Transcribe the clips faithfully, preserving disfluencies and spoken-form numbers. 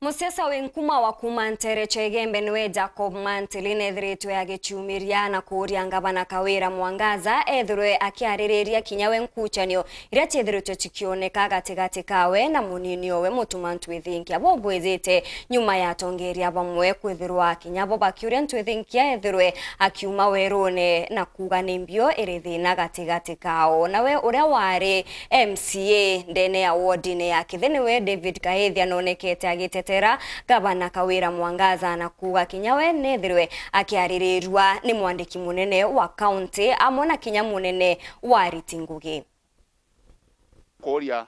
Musiasa wi nkuma wa kuuma nteere cia Igembe niwe Jacob Mantili neethiritwe agicumiria na kuuria ngavana Kawira Mwangaza ethirwe akiaririria kinya we nkucanio iria ciethiritwe cikioneka gatigati kawe na munini owe Mutuma Ntwithinkia. Bo bwejite nyuma ya atongeria bamwe kwithirwa kinya bo bakiuria Ntwithinkia ethirwe akiuma werune na kuuga ni mbio iri thina gatigati kao. Nawe uria wari M C A ndene ya wodine ya Kithe niwe David Kaithia nonekete agitetera gavana Kawira Mwangaza na kuuga kinya we nethirwe akiaririrua ni mwandiki munene wa kaunti amwe na kinya munene wa ariti ngugi. Kuuria,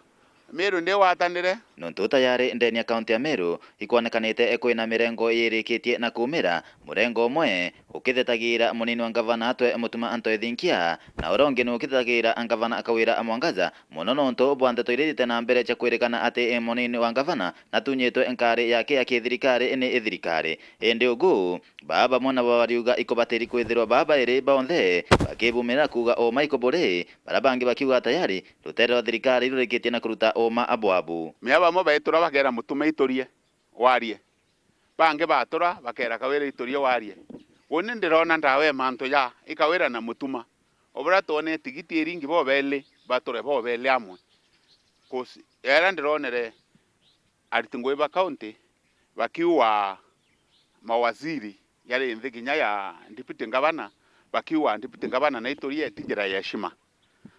Meru ndi watanire? Nontu tayari ndene ya kaunti ya Meru ikwonekanite kwina mirengo yirikitie na kuumira, murengo umwe ukithetagira munini wa ngavana atwe Mutuma Anto Ethinkia, na uria ungi ni ukithetagira ngavana Kawira Mwangaza mono nontu bwa ndeto iria ithiite na mbere cia kwirikana ati munini wa ngavana natunyitwe nkari yake ya kithirikari ni thirikari. Indi ugu, baa bamwe nabo bariuga ikubatiri kwithirwa baa bairi bonthe bakibumirira kuuga uma ikuburi, baria bangi bakiuga tayari rutere rwa thirikari rurikitie na kuruta uma bwabu. Mea bamwe baitura bakera Mutuma iturie warie. Bangi batura bakera Kawira iturie warie. Uni ndirona ndawa ya mantu ja i Kawira na Mutuma. O buria twone tigiti iringi bobeli, bature bobeli amwe. Kusi, era ndironere ariti ngugi ba kaunti bakiua mawaziri yari nthi kinya ya deputy governor, bakiua deputy governor na iturie ti njira ya heshima.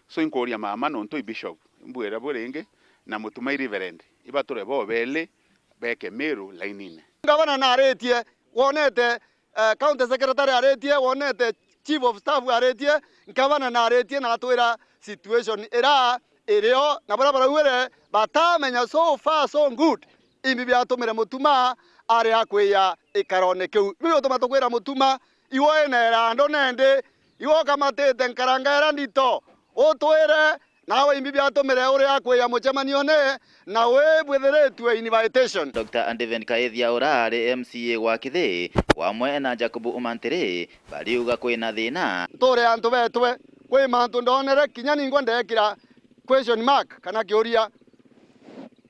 So inkuuria mama nontu i bishop, imbwire bu ringi, na Mutuma i reverend, ibature bobeli beke Meru lainine. Ngavana naritie, wonete, eh, county secretary aritie, wonete chief of staff aritie, ngavana naritie na atwira situation ira irio, na baria barauire batamenya, so far so good. Imbi biatumire Mutuma ari akwiya ikarone kiu. Biu biutuma tukwira Mutuma, iwe wina irando nendi, iwe ukamatite nkaranga ira ndito, utwire nawe imbi biatumire uri akwiya mucemanione na wi bwithiritue invitation. Doctor David Kaithia ura ari M C A wa Kithe, wamwe na Jacob Umantiri, bariuga kwina thina. Nture antu betwe, kwi mantu ndonere kinya ningwa ndekira question mark kana kiuria.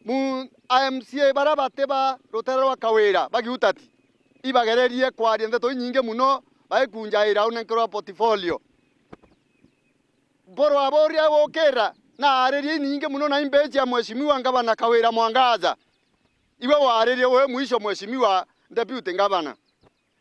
Mu M C A baria bati ba rutere rwa Kawira bagiutati, ibagererie kwaria ndeto inyingi muno, baikunjaira unenkerwa portfolio. Mpuru aburia gukira, naaririe inyingi muno na imbi cia Mheshimiwa Ngavana Kawira Mwangaza. Iwe waaririe wi mwisho, Mheshimiwa Deputy Governor.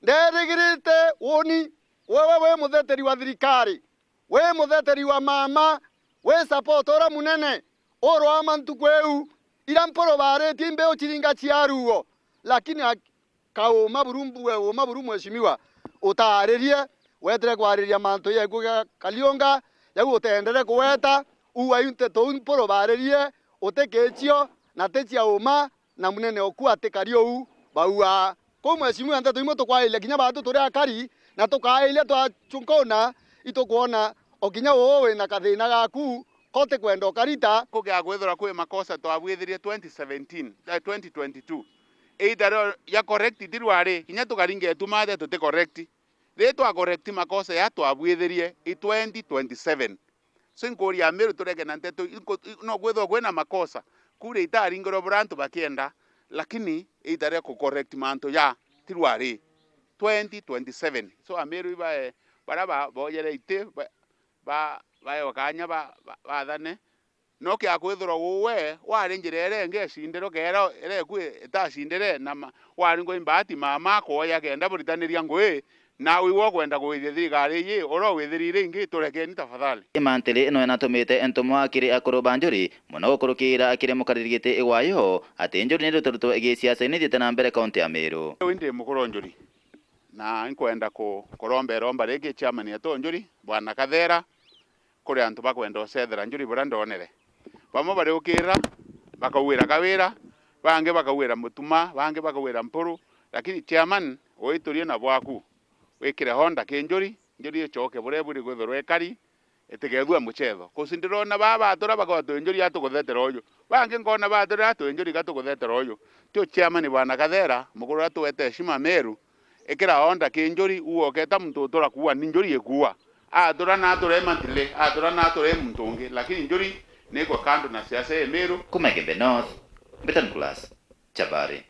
Nderigirite uni, wewe wi mutheteri wa thirikari, wi mutheteri wa mama, wi support uria munene, urwama ntuku iu, ira mpuru baaritie imbi uciringa cia ruo, lakini ak-, kauma buru mbue, uma buru mheshimiwa, utaaririe, wetire kwariria mantu ya gikuo gia Kariunga, jau uteendere kuweta, uu ai nteto uu mpuru baaririe, uti kicio, na ti cia uma, na munene oku atikari uu bauaa. Kou mheshimiwa, nteto imwe tukwairia kinya baatu turi akari, na tukaairia twachunkuna, itukwona o kinya uu wina kathina gaku, ko utikwenda ukarita. Kugia kwithirwa kwi makosa twabwithirie twenty seventeen, eh, twenty twenty-two. Either rio ya correct ti rwari, kinya tukaringa itumate tuti correct. Ri twa correct makosa ya twabwithirie i twenty twenty-seven. So inkuuria Amiru turege na nteto, inku-, i-, no kwithirwa kwina makosa, kuria itaringirwe buria antu bakienda, lakini itaria ku correct mantu ja ti rwari twenty twenty-seven. So Amiru ibae, baria ba-, boojere iti, ba-, ba-, baewe kaanya ba-, ba-, bathane, no kia kwithirwa uwe wari njira iria ingi ecindire, ukeera iria iku itacindire, na ma-, waringwa i mbaati mama akwoya kenda buritaniria ngugi, nawe iwe ukwenda kuwithia thirikari iji, uria uwithirire ingi, turekeni tafadhali. Imantiri ino inatumite ntumwa kiri akuru ba Njuri, mono gukurukira kiri mukariri giti wayo, ati Njuri ni ruturutwo gisiasa-ini ithiite na mbere kaunti ya Meru. Riu ndi mukuru o Njuri, na inkwenda ku-, kuromba iromba ringi chairman yetu o Njuri, Bwana Kathera, kuri antu bakwenda ucethera Njuri buria ndonere. Bamwe bariukirira, bakauwira Kawira, bangi bakauwira Mutuma, bangi bakauwira Mpuru, lakini chairman, uiturie na bwaku, wikire honda ki Njuri, Njuri icoke buria iburi kwithirwa ikari, itikethua mucetho. Kusi ndirona baa batura bakauga twi Njuri atukuthetera uju, bangi nkona batura twi Njuri gatukuthetera uju. Tio chairman Bwana Kathera, mukuru uria tuwete heshima Meru, ikira honda ki Njuri, uu oketa muntu utura kuua ni Njuri ikuua. Atura na ature mantile, atura na ature muntu ungi, lakini Njuri nikwa kando na siasa ya Meru. Kuma Igembe North, Mbitan Class, Chabari.